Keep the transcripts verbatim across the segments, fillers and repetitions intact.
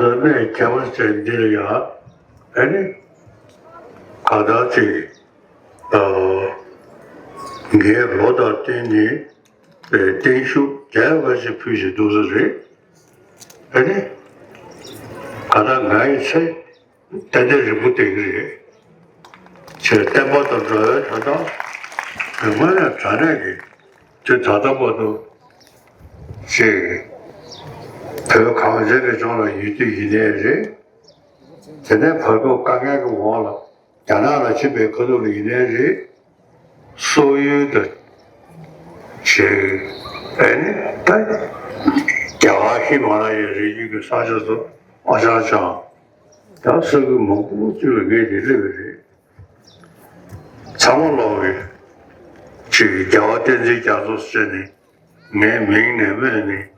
གནས་ཁྱད་པར་ཅན་འདི་ལ་ཡང་ཨ་ནི་གང་ལྟར་ཅིག་ངའི་ལོ་དང་བསྟུན་ནས་བརྟན་བཞུགས་རྒྱས་པ་ཞིག་ཕུལ་བཞིན་འདུག་ས་རེད། ཨ་ནི་གང་ལྟར་ང་ཡི་ཚེ་ཏན་ཏན་རིང་པོ་བསྡད་ཀྱི་རེད། ཅེས་བསྟན་པ་དང་འགྲོ་བའི་དོན་དག་དངོས་གནས་དྲང་གནས་ཀྱི་དུས་ད་ལྟ་བར་དུ་ཅིག་བོད་གངས་ཅན་གྱི་ལྗོངས་ལ་ཡོད་དུས་ཡིན་ནའི་རེད། དེ་ནས་བར་སྐབས་དཀའ་ངལ་གྱི་འོག་ལ་རྒྱ་ནག་ལ་ཕྱིན་པའི་ཁ་ཐུག་ལ་ཡིན་ནའི་རེད། སོག་ཡུལ་དུ་ཅིག་ཨེ་ནི་ད་རྒྱ་གར་ཧི་མ་ལ་ཡའི་རི་རྒྱུད་ཀྱི་ས་ཆ་ཚོ་ཨ་ཅང་ཅང་ད་ས་ཁུལ་མང་པོ་ཅིག་ལ་ངས་དེ་སླེབས་པ་རེད། ཚང་མ་ལོག་གི་ཅིག་རྒྱལ་བ་བསྟན་འཛིན་རྒྱ་མཚོ་ཟེར་ནས་ངའི་མིང་ནས་སྨོས་ནས་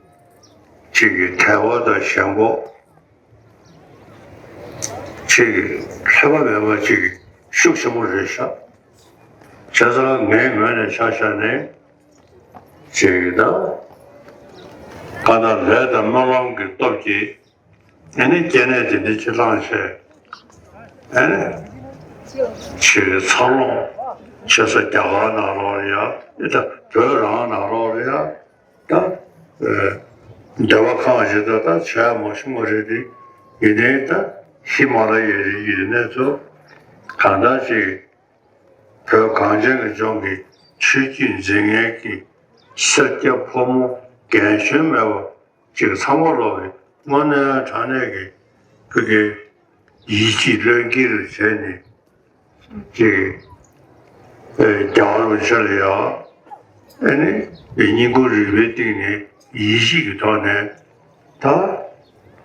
ཅིག་གི་དད་པ་དང་ཞེན་ཁོག་ཅིག་ལྷོད་པ་མེད་པ་ཅིག་ཤུགས་ཆེན་པོ་རེད་ཤག་བྱས་ཙང་ངའི་ངོས་ནས་ཆ་བཞག་ནས་ཅིག་ད་ག་ད་ལས་དང་སྨོན་ལམ་གྱི་སྟོབས་ཀྱིས། ཨ་ནི་སྐྱེ་གནས་དེ་འདྲ་ཅིག་བླངས་བྱས། ཨ་ནི་ཕྱིར་འཚར་ལོངས་བྱེད་ས་རྒྱ་གར་ནང་ལོགས་ལ་ཡ་ཨེ་ད་བོད་རང་ནང་ལོགས་ལ་ཡ་ད་ཨེ་སྡེ་པ་ཁག་ཅིག་ད་ད་བྱས་མ་ཤུ་མ་རེད་དེ་ཡིན་ནའི་ད་ཧི་མ་ལ་ཡའི་རི་རྒྱུད་ནས་ཚོ་གང་ལྟར་ཅིག་བོད་གངས་ཅན་གྱི་ལྗོངས་ཀྱི་ཆོས་བརྒྱུད་འཛིན་མཁན་གྱི་སེར་སྐྱ་ཕོ་མོ་རྒན་གཞོན་མེད་པ། ཅིག་ཚང་མ་ལོག་གི་དངོས་གནས་དྲང་གནས་ཀྱི་ཕ་གི་ཡིད་ཆེས་བློས་འགེལ་བྱས་ནས་ཅིག་ཨེ་རྒྱལ་བ་རིན་པོ་ཆེ་ལ་ཡང་ཨེ་ནི་བསྙེན་བཀུར་རིམ་པའི་སྟེང་ནས་ཡིད་ཆེས་ཀྱི་ཐོག་ནས་ད་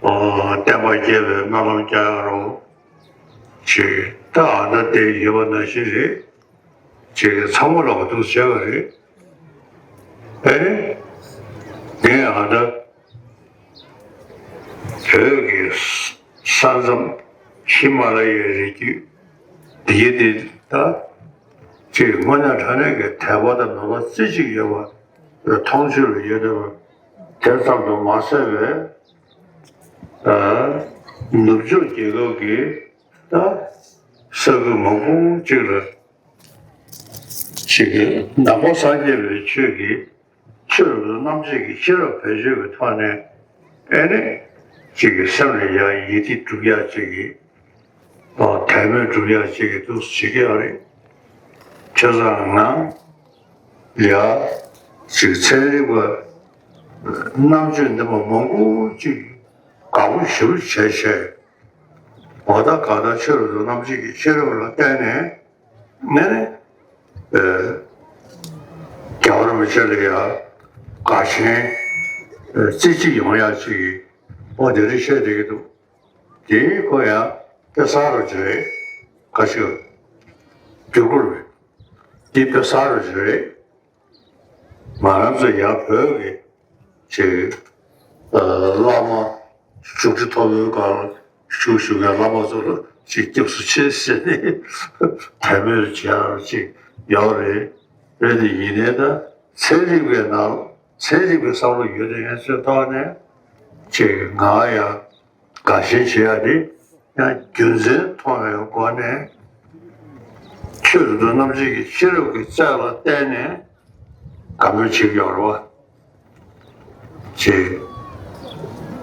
ཨོ་བསྟན་པ་རྒྱས་པའི་སྨོན་ལམ་རྒྱག་ཡ་རོགས་ཅིག་ད་ཨ་ད་བསྡད་ཡོད་པ་ནང་བཞིན་རེད། ཅིག་ཚང་མ་ལོག་གི་འདུག་བྱས་པ་རེད། ཨེ་ངས་ཨ་ད་བོད་ཀྱི་ས་མཚམས་ཧི་མ་ལ་ཡའི་རི་རྒྱུད་འདི་འདི་ད་ཅིག་དངོས་གནས་དྲང་གནས་ཀྱི་དད་པ་དང་མོས་པ་རྩེ་གཅིག་ཡོད་པ་མཐོང་ཆོས་ལ་ཡོད་བསྡད་པ་དེ་ཙམ་དུ་མ་ཟད་པའི་ནུབ་ཕྱོགས་རྒྱལ་ཁབ་ཀྱི་ད་ས་ཁུལ་མང་པོ་ཅིག་ལ། ཅིག་གིས་ནང་པ་སངས་རྒྱས་པའི་ཆོས་ཀྱི་ཆོས་རབ་ཏུ་རྣམ་འབྱེད་ཀྱི་ཤེས་རབ་བེད་སྤྱོད་ཀྱི་ཐོག་ནས་ཨེ་ནི་ཅིག་གིས་སེམས་ལ་ཡང་ཡིད་ཆེས་སྒྲུབ་ཡག་ཅིག་གིས་དད་མོས་སྒྲུབ་ཡག་ཅིག་གིས་འདུག་བྱེད་ཀྱི་ཡོད་རེད། བྱས་ཙང་ང་ཡ་ཅིག་ཚན་རིག་པ་རྣམ་དཔྱོད་ལྡན་པ་མང་པོ་ཅིག་དགའ་པོ་ཞེ་པོ་བྱས་བྱས་འོ་ད་ག་ད་ཆོས་རབ་ཏུ་རྣམ་འབྱེད་ཀྱི་ཤེས་རབ་ལ་བརྟེན་ནས། ནས་ནས་ཨེ་རྒྱལ་བ་རིན་པོ་ཆེ་ལ་ཡང་དགའ་ཞེན་ཨེ་རྩེ་གཅིག་ཡོང་ཡག་ཅིག་གི་ཨོ་དེ་རིགས་བཤད་བསྡད་ཀྱི་འདུག་དེ་ཁོ་ཡང་དཔེ་གསར་པ་ཅིག་རེད། ཁ་ཤས་བསྒྱུར་དགོས་རེད། འདི་དཔེ་གསར་པ་ཅིག་རེད། ང་རང་ཚོ་ཡང་བོད་ཀྱི་ཅིག་ཨ་བླ་མ་བཅུ་བཞི་ཐོབ་པའི་སྒང་ལ་བཞུགས་བཞུགས་མཁན་བླ་མ་ཚོ་ལ་ཅིག་སྐྱབས་སུ་མཆི་ཟེར་ནས་དད་མོས་བྱེད་ཡག་ཅིག་ཡོད་རེད། རེད་དེ་ཡིན་ནའི་ད་ཚན་རིག་པའི་ནང་ཚན་རིག་པའི་བསམ་བློ་ཡོད་དེ་ངས་ཚོའི་ཐོག་ནས་ཅིག་ང་ཡང་དགའ་ཞེན་བྱེད་ཡག་དེ་ཡང་རྒྱུ་མཚན་མཐོང་བའི་སྒོ་ནས་ཆོས་རབ་ཏུ་རྣམ་འབྱེད་ཀྱི་ཤེས་རབ་ཀྱི་རྩལ་ལ་བརྟེན་ནས་དགའ་མོས་བྱེད་ཀྱི་ཡོད་རེད་བ། ཅེས།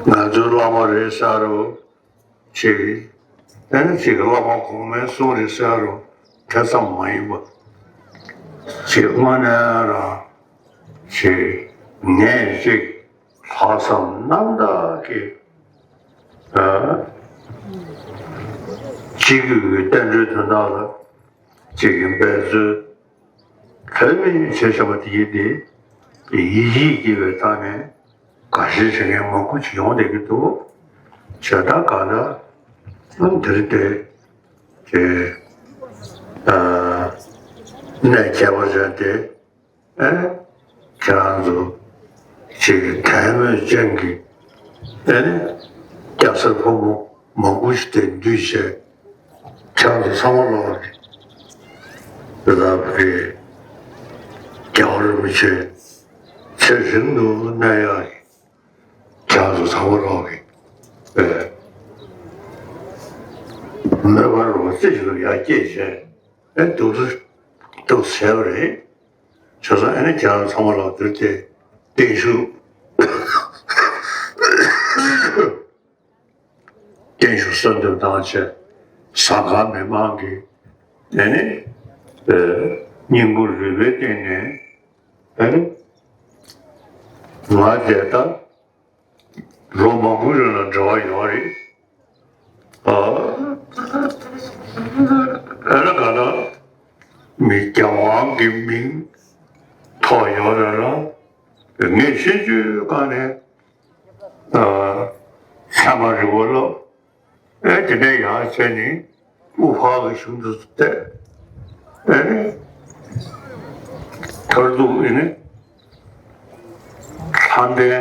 ང་ཚོའི་བླ་མ་རེད་ཟེར་རོ། ཅེས། ཨ་ནི་ཅིག་བླ་མ་གོང་མའི་གསུང་རེད་ཟེར་རོ། དེ་ཙམ་མ་ཡིན་པ། ཅེས་དངོས་གནས་རང་། ཅེས། ངས་ཅིག་ལྷག་བསམ་རྣམ་དག་གིས། ཨ། སྤྱི་རྒྱུད་ཀྱི་བསྟན་འགྲོའི་དོན་དག་ལ། ཅིག་གི་འབད་རྩོལ་ལྷོད་མེད་བྱས་བཞག་པ་དེ་ཡིན་ཏེ། ཡིད་ཆེས་སྐྱེ་བའི་ཐོག་ནས་དགའ་ཞེན་བྱེད་མཁན་མང་པོ་ཅིག་ཡོང་བསྡད་ཀྱི་འདུག་བྱས་ད་གང་ལྟར་ཨང་དེར་དེ་དེ་ཨ་གནས་ཁྱད་པར་ཅན་དེ། ཨེ། ཁྱེད་རང་ཚོ་ཅིག་དད་མོས་ཅན་གྱི་ཨེ་ནི་སྐྱ་སེར་ཕོ་མོ་མང་པོ་ཞིག་དེ་འདུས་བྱས་ཁྱེད་རང་ཚོ་ཚང་མ་ལོག་གི་རབ་གི་རྒྱལ་བ་རིན་པོ་ཆེ་ཚེ་རིང་དུ་གནས་ཡག་གི་ཁྱེད་རང་ཚོ་ཚང་མ་ལོག་གི་ཨེ་ མོས་པ་རོ་རྩེ་ཞིག་ཏུ་ཡར་སྐྱེས་བྱས། ཨེ་འདུག་ཏུ་འདུག་ཟེར་བ་རེད། བྱས་ཙང་ཨ་ནི་ཁྱེད་རང་ཚང་མ་ལ་དུས་དེ་བརྟན་བཞུགས། བརྟན་བཞུགས་གསོལ་འདེབས་གནང་བྱས། ཟངས་དཀར་མི་མང་གི་ཨ་ནི་ཨེ་བསྙེན་བཀུར་རུས་པའི་སྟེང་ནས་ཨ་ནི་ང་དེ་ལྟ། ལོ་མང་པོའི་རིང་ལ་འབྲེལ་བ་ཡོད་རེད། ཨ། ཨ་ལ་ག་ལ་མི་རྒྱལ་དབང་གི་མིང་ཐོགས་ཡོད་རེད་ལ། ངས་ཤེས་རྒྱུའི་སྒང་ནས་ཨ། ཚད་མ་རི་བོ་སློབ། ཨེ་དེ་ནས་ཡར་བྱས་ནས་དབུ་ཕར་གྱི་གཞུང་དུ་བལྟས། ཨེ་ནས་མཐར་ཐུག་ཨེ་ནས་ལྷ་ལྡན་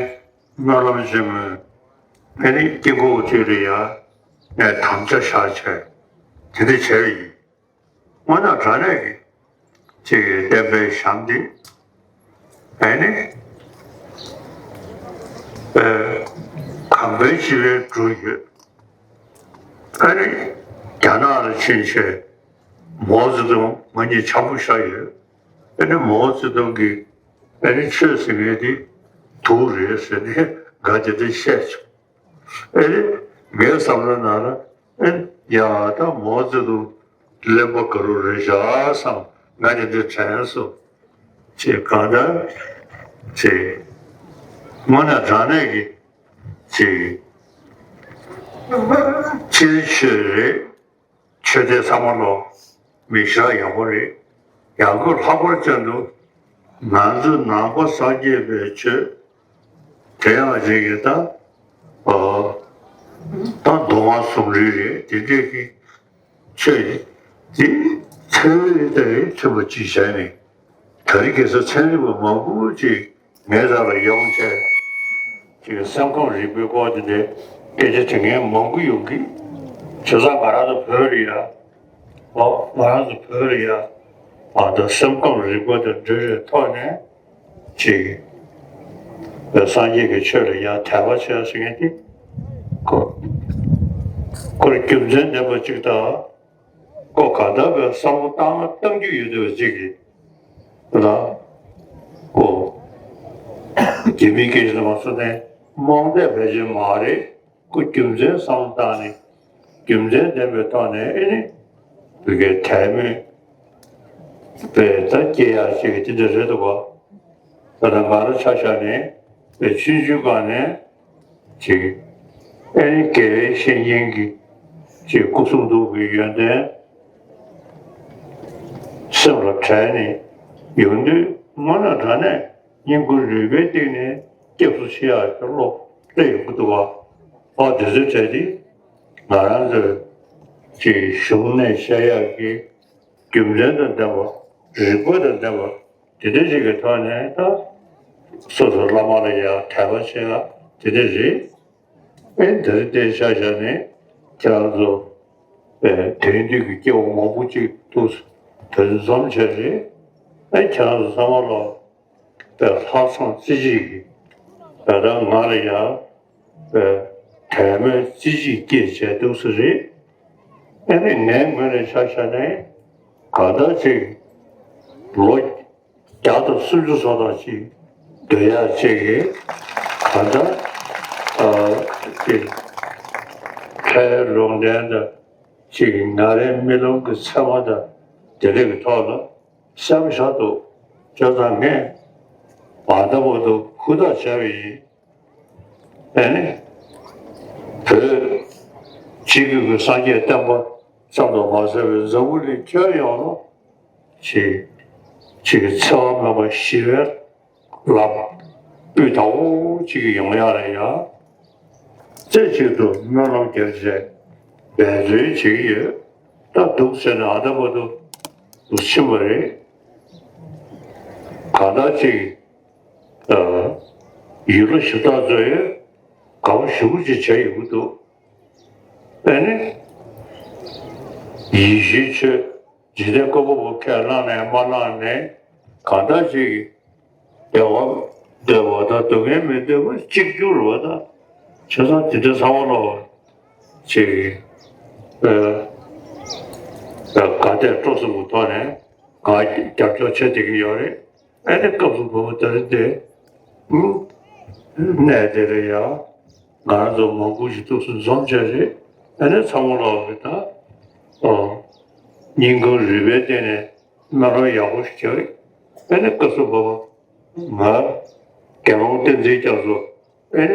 སྨོན་ལམ་ཆེན་མོའི་ཨེ་ནས་དཀྱིལ་འཁོར་དེ་ལ་ཡར་ནས་དམ་བཅའ་བཞག་བྱས་དེ་འདྲ་བྱས་པ་ཡིན། དངོས་གནས་དྲང་གནས་ཀྱི་ཅིག་གི་བསྟན་པའི་ཞབས་འདེགས་ཨེ་ནི་ཨེ་གང་འཕེལ་ཅི་འཕེལ་འགྲོ་ཡོད། ཨེ་ནི་རྒྱ་ནག་ལ་ཕྱིན་བྱས་མའོ་ཙེ་ཏུང་ང་གཉིས་འཆམ་པོ་ཤར་ཡོད། ཨེ་ནི་མའོ་ཙེ་ཏུང་གིས་ཨེ་ནི་ཆོས་ཟེར་མཁན་དེ་དུག་རེད་ཟེར་ནས་འགའ་དེ་འདྲ་བཤད་བྱུང་། ཨེ་རེད། ངའི་བསམ་བློ་ནང་ལ་ཨེ་ཡ་ད་མའོ་ཙེ་ཏུང་གླེན་པ་ག་རུ་རེད་བཞག་བསམ། ང་དེ་འདྲ་དྲན་སོང་། ཅེས་གང་ལྟར་ཅེས་དངོས་གནས་དྲང་གནས་ཀྱི་ཅེས་ཕྱིར་ཆོས་རེད། ཆོས་དད་ཚང་མ་ལོ་མི་ཤ་ཡག་པོ་རེད། ཡང་སྒོས་ལྷག་པར་ཅན་དུ་ང་ཚོ་ནང་པ་སངས་རྒྱས་པའི་ཆོས་དེ་ཡང་རེད་ཀྱི་ད། ཨོ། ད་མདོ་སྔགས་ཟུང་འབྲེལ་རེད། དེ་འདྲས་ཀྱི་ཆོས་དེ་ཚན་རིག་དང་མཐུན་པ་ཅིག་བྱས་ནས་ད་རེས་ཁ་སང་ཚན་རིག་པ་མང་པོ་ཅིག་ངའི་རྩ་ལ་ཡོང་བྱས། ཅིག་སེམས་ཁམས་རིག་པའི་སྐོར་དེ་འདྲའི་སྐད་ཆ་དྲི་མཁན་མང་པོ་ཡོང་གི། བྱས་ཙང་ང་རང་ཚོ་བོད་ལ་ཡ། ཨོ། ང་རང་ཚོ་བོད་ལ་ཡ། ཨ་ད་སེམས་ཁམས་རིག་པ་དང་འབྲེལ་བའི་ཐོག་ནས་ཅིག་སངས་རྒྱས་ཀྱི་ཆོས་ལ་ཡ་དད་པ་བྱས་ཟེར་མཁན་དེ་ཁོ་ཁོ་རྒྱུ་མཚན་ལྡན་པ་ཅིག་དང་། ཁོ་ག་ད་བའི་བསམ་བློ་བཏང་ན་བཏང་རྒྱུ་ཡོད་དུས་ཅིག་གི་ལ། ཁོ་རྒྱ་མིའི་སྐད་ཆ་ལ་མ་སོང་ནས་རྨོངས་དད་བེད་སྤྱོད་མ་རེད། ཁོ་རྒྱུ་མཚན་བསམ་བློ་བཏང་ནས་རྒྱུ་མཚན་ལྡན་པའི་ཐོག་ནས་ཨེ་ནི་བོད་སྐད་དད་མོས་པའི་ད་སྐྱེ་ཡག་ཅིག་གི་དེ་འདྲ་རེད་འདུག་ག་ད་ལྟ་ང་རང་ཆ་བཞག་ནས་པའི་ཆུང་ཆུང་སྒང་ནས་ཅིག་ཨེ་ནི་དགེ་བའི་བཤེས་གཉེན་གྱི་ཅིག་སྐུ་གསུང་ཐུགས་ཀྱི་ཡོན་ཏན་སེམས་ལ་དྲན་ནས་ཡོང་དུས་དངོས་གནས་དྲང་གནས་བསྙེན་བཀུར་རུས་པའི་གཏིང་ནས་སྐྱབས་སུ་མཆི་ཡག་གི་བློ་སླེབས་ཡོང་གི་འདུག་བ། ཨ་དེ་ཚོའི་གྲས་དེ་ང་རང་ཚོའི་ཅིག་གཞུང་ནས་བཤད་ཡག་གི་རྒྱུ་མཚན་དང་ལྡན་པ། རིགས་པ་དང་ལྡན་པ་དེ་འདྲ་ཞིག་གི་ཐོག་ནས་ད་སོ་སོ་བླ་མ་ལ་ཡང་དད་པ་བྱེད་ཡག་དེ་འདྲ་རེད། ཨེ་འདིར་བལྟས་ཤག་བཞག་ནས་ཁྱེད་རང་ཚོ་ཨེ་དེང་དུས་ཀྱི་སྐྱེ་བོ་མང་པོ་ཅིག་འདུག་དེ་འཛོམས་བྱས་རེད། ཨེ་ཁྱེད་རང་ཚོ་ཚང་མ་ལ་ལྷག་བསམ་རྩེ་གཅིག་གིས་ད་ལྟ་ང་ལ་ཡང་དད་མོས་རྩེ་གཅིག་སྐྱེས་བྱས་འདུག་ས་རེད། ཨ་ནི་ངའི་ངོས་ནས་ཆ་བཞག་ནས་གང་ལྟར་ཅིག་ལོ་བརྒྱ་དང་སུམ་ཅུ་སོ་ལྔ་ཅིག་སྡོད་ཡག་ཅིག་གིས་གང་ལྟར་ཨ་ཅིག་ལྷའི་ལུང་བསྟན་དང་ཅིག་ང་རའི་རྨི་ལམ་གྱི་མཚན་མ་དང་དེ་འདྲ་གི་ཐོག་ལ་སེམས་ཤར་འདུག་བྱས་ཙང་ངས་ད་ལྟ་བར་དུ་ཧུར་ཐག་བྱས་པ་ཡིན། ཨེ་ནི། བོད་སྤྱི་འཐུས་ཀྱི་སངས་རྒྱས་བསྟན་པ་ཙམ་དུ་མ་ཟད་པའི་འཛམ་བུ་གླིང་ཁྱོན་ཡོངས་ལ་ཅིག་ཅིག་གི་འཚེ་བ་མེད་པ་ཞི་བའི་ལམ་སྤུས་དག་པོ་ཅིག་ཡོང་ཡག་ལ་ཡང་རྩེ་གཅིག་ཏུ་སྨོན་ལམ་རྒྱབ་བྱས་འབད་བརྩོན་བྱེད་ཀྱི་ཡོད། ད་འདུག་ཟེར་ནས་ཨ་ད་བར་དུ་འདུག་ཕྱིན་པ་རེད། གང་ལྟར་ཅིག་ཡུལ་ལྷ་གཞི་བདག་ཚོས་དགའ་པོ་ཞེ་པོ་ཅིག་བྱས་ཡོང་གི་འདུག་ཨེ་ནི། ཡེ་ཤུའི་ཆོས་འཇིག་རྟེན་བཀོད་པ་པོ་ཁས་བླངས་ནས་མ་བླངས་ནས་གང་ལྟར་ཅིག་བདེ་བ་འདོད་པ་དང་སྡུག་བསྔལ་མི་འདོད་པ་གཅིག་གྱུར་བ་དང་། བྱས་ཙང་དེ་འདྲ་ཚང་མ་ལ་ཅིག་ཨེ་ དགའ་དད་སྤྲོ་གསུམ་གྱི་ཐོག་ནས་ང་རྒྱབ་སྐྱོར་བྱེད་བསྡད་ཀྱི་ཡོད་རེད། ཨ་ནི་སྐབས་སུ་བབ་པ་དེ་རིང་དེ་གནས་དེ་ལ་ཡང་ང་རང་ཚོ་མང་པོ་ཞིག་ཐུགས་སུ་འཛོམས་བྱས་རེད། ཨ་ནི་ཚང་མ་ལོག་གི་ད་སྙིང་ཁུང་རུས་པའི་སྟེང་ནས་སྨོན་ལམ་ཡག་པོ་ཞིག་བྱས་རེད། ཨ་ནི་སྐབས་སུ་བབ་པ་ང་རྒྱལ་དབང་བསྟན་འཛིན་རྒྱ་མཚོ་ཨེ་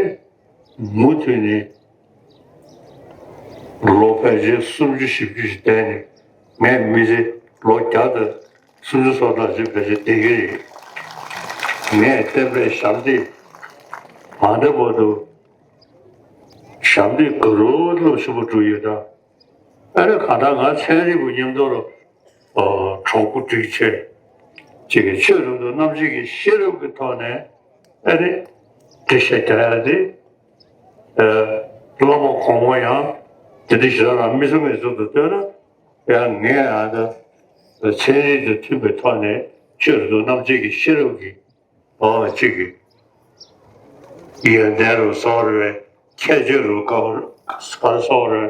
མུ་མཐུད་ནས་ལོ་ཕལ་ཆེར་སུམ་ཅུ་བཞི་བཅུ་ཞིག་བསྡད་ནས་ངའི་མི་ཚེ་ལོ་བརྒྱ་དང་སུམ་ཅུ་སོ་ལྔ་ཞིག་ཕལ་ཆེར་བསྡད་ཀྱི་རེད། ངས་བསྟན་པའི་ཞབས་འདེགས་ད་ལྟ་བར་དུ་ཞབས་འདེགས་ག་རུ་རླབས་ཆེན་པོ་བསྒྲུབས་ཡོད་ད། ཨ་རེ་གང་ལྟར་ང་ཚན་རིག་པ་མཉམ་དུ་ལ་གྲོགས་པོ་སྒྲིག་ཆེ་ཅིག་གིས་ཆོས་རབ་ཏུ་རྣམ་འབྱེད་ཀྱི་ཤེས་རབ་ཀྱི་ཐོག་ནས་ཨ་རེ་འགྲེལ་བཤད་རྒྱག་ཡ་དེ། བླ་མ་གོང་མ་ཡང་དེ་འདྲ་ཞིག་ལ་མི་ཚང་མའི་ཚུལ་དུ་ལྟོས་ན་ཡང་ངས་ཨ་ད་ཚན་རིག་དང་མཐུན་པའི་ཐོག་ནས་ཆོས་རབ་ཏུ་རྣམ་འབྱེད་ཀྱི་ཤེས་རབ་ཀྱི་ཨོ་གཅིག་གི་ཡོན་ཏན་རུ་སོགས་རུ་བའི་ཁྱད་ཆོས་རུ་དཀའ་བར་སོགས་རུ་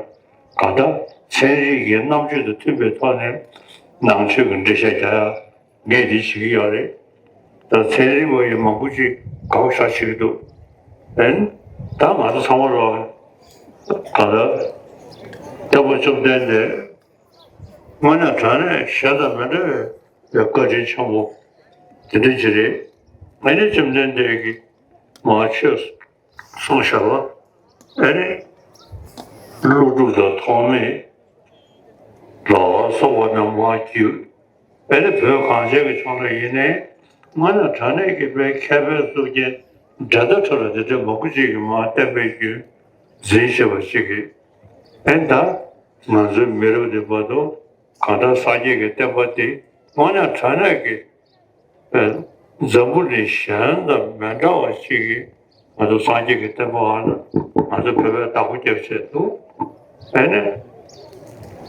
ག་ད་ཚན་རིག་གི་རྣམ་དཔྱོད་དང་མཐུན་པའི་ཐོག་ནས་ནང་ཆོས་ཀྱི་འགྲེལ་བཤད་རྒྱག་ཡ་ངས་འདི་བྱེད་ཀྱི་ཡོད་རེད། ད་ཚན་རིག་པ་ཡི་མང་པོ་ཅིག་དགའ་བོ་ཞེ་དྲག་བྱེད་ཀྱི་འདུག་ཨན། ད་ང་ཚོ་ཚང་མ་རོགས་ག་ད་བསྟན་པ་བཅོམ་ལྡན་འདས་དངོས་གནས་དྲང་གནས་གཞན་དང་མི་འདྲ་བའི་བཀའ་དྲིན་ཆེན་པོ་དེ་འདྲ་ཅིག་རེད། ཨ་ནི་བཅོམ་ལྡན་འདས་ཀྱིས་མ་ཆོས་གསུངས་བཞག་པ། ཨ་ནི་ཀླུ་སྒྲུབ་དང་ཐོགས་མེད་ལ་སོགས་པ་རྣམས་མར་བརྒྱུད། ཨ་ནི་བོད་གངས་ཅན་གྱི་ལྗོངས་ལ་ཡིན་ནའི་དངོས་གནས་དྲང་གནས་ཀྱི་དཔེ་མཁས་པའི་གཙུག་རྒྱན་འགྲན་ཟླ་བྲལ་བ་དེ་འདྲ་མང་པོ་ཅིག་གིས་མར་བསྟན་པའི་རྒྱུན་འཛིན་བཞིན་པ་ཅིག་གིས། ཨ་ནི་ད་ང་ཚོའི་མི་རབས་འདི་བར་དུ་གང་ལྟར་སངས་རྒྱས་ཀྱི་བསྟན་པ་འདི་དངོས་གནས་དྲང་གནས་ཀྱི་འཛམ་བུ་གླིང་གཞན་དང་མི་འདྲ་བ་ཞིག་གིས་ང་ཚོ་སངས་རྒྱས་ཀྱི་བསྟན་པ་བར་ལ་ང་ཚོ་བོད་པས་བདག་པོ་རྒྱབ་བྱས་འདུག་ཨ་ནི་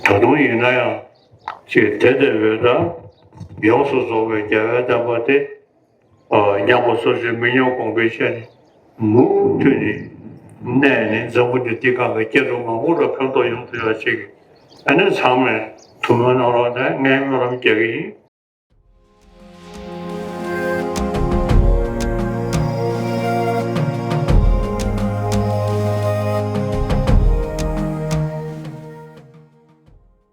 ད་དུང་ཡིན་ན་ཡང་ཅིག་དེ་ལྟ་བུའི་ད་ཡོངས་སུ་རྫོགས་པའི་རྒྱལ་བའི་བསྟན་པ་དེ་མཉམ་པོ་སོར་ཆུད་མི་ཉམས་གོང་འཕེལ་བྱས་ནས་མུ་མཐུད་ནས་གནས་ནས་འཛམ་བུ་གླིང་འདི་སྒང་གི་སྐྱེ་འགྲོ་མང་པོ་ལ་ཕན་ཐོགས་ཡོང་ཐུབ་ཡ་ཅིག་ཨ་ནི་ཚང་མས་ཐུགས་སྨོན་གནང་རོགས་གནང་། ངས་སྨོན་ལམ་རྒྱག་གི་ཡིན།